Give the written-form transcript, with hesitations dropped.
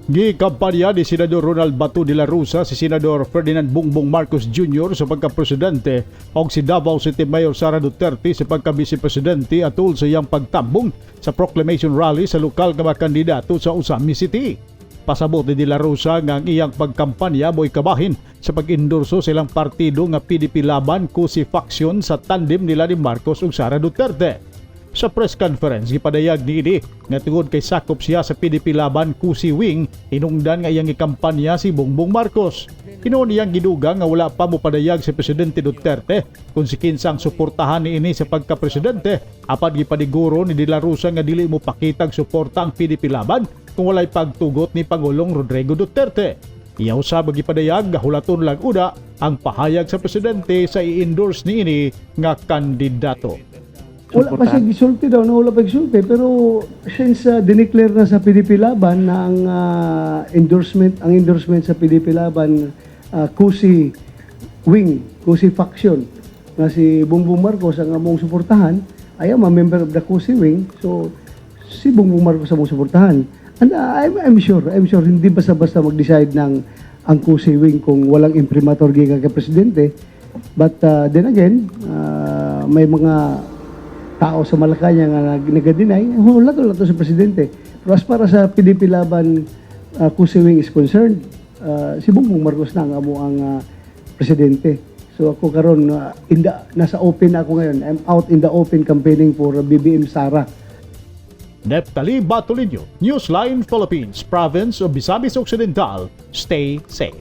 Gikampanya ni Senador Ronald Bato de la Rosa si Senador Ferdinand Bongbong Marcos Jr. sa pagka-presidente o si Davao City Mayor Sara Duterte sa pagka-vice-presidente atul sa iyang pagtambong sa proclamation rally sa lokal nga mga kandidato sa Ozamiz City. Pasabot ni de la Rosa nga ang iyang pagkampanya mo'y kabahin sa pag-endorso sa ilang partido nga PDP Laban Cusi faction sa tandem nila ni Marcos ug Sara Duterte. Sa press conference, gipadayag niini nga tungod kay sakop siya sa PDP Laban Cusi Wing, hinungdan nga iyang ikampanya si Bongbong Marcos. Hinuon niyang gidugang nga wala pa mopadayag si Presidente Duterte kung si kinsang suportahan niini sa pagka-presidente, apan gipaniguro ni De La Rosa nga dili mo pakitag suporta ang PDP Laban kung walay pagtugot ni Pangulong Rodrigo Duterte. Iya usab gipadayag nga hulaton lang una ang pahayag sa presidente sa i-endorse niini nga kandidato. Wala pa siya gisulti daw, no? Wala pa gisulti. Pero since dineclare na sa PDP Laban na ang endorsement sa PDP Laban, Cusi wing, Cusi faction, nga si Bongbong Marcos ang among suportahan, I am a member of the Cusi wing, so si Bongbong Marcos ang among suportahan. And I'm sure hindi basta-basta mag-decide ng ang Cusi wing kung walang imprimatur gikan kay presidente. But then again, may mga tao sa Malacanang nga nag-deny, wala to sa presidente. Pero as para sa PDP Laban Cusi Wing is concerned, si Bongbong Marcos na ang amo ang presidente. So ako karon nasa open na ako ngayon. I'm out in the open campaigning for BBM Sara. Neptali Batolinio, Newsline Philippines, Province of Misamis Occidental. Stay safe.